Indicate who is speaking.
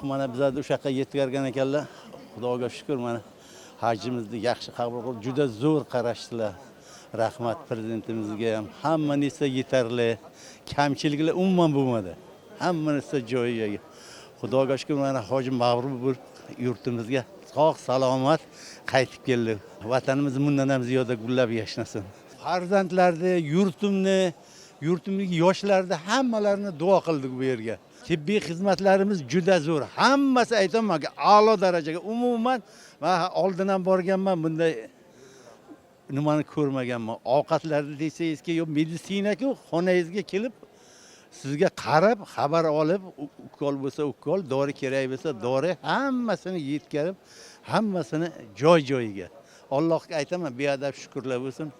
Speaker 1: Mana bizlarni o'sha yoqqa yetkazgan ekanlar. Xudoga shukur, mana hajimizni yaxshi qabul qilib, juda zo'r qarashdilar. Rahmat prezidentimizga ham. Hamma narsa yetarli, kamchiliklar umuman bo'lmadi. Hamma narsa joyiga. Xudoga shukur, mana hoji mabrur bo'lib yurtimizga sog' salomat qaytib keldik. Vatanimiz bundan ham ziyoda gullab yashnasin. Farzandlarni, yurtimni, yurtimdagi yoshlarni hammalarini duo qildik bu yerga. Tibbiy xizmatlarimiz juda zo'r. Hammasi aytamanki, a'lo darajaga. Umuman men oldin ham borganman, bunday nimani ko'rmaganman. Ovqatlarni desangizki, yo meditsina-ku xonangizga kelib sizga qarab, xabar olib, ukol bo'lsa ukol, dori kerak bo'lsa dori, hammasini yetkazib, hammasini joy-joyiga. Allohga aytaman, beadad shukrlar bo'lsin.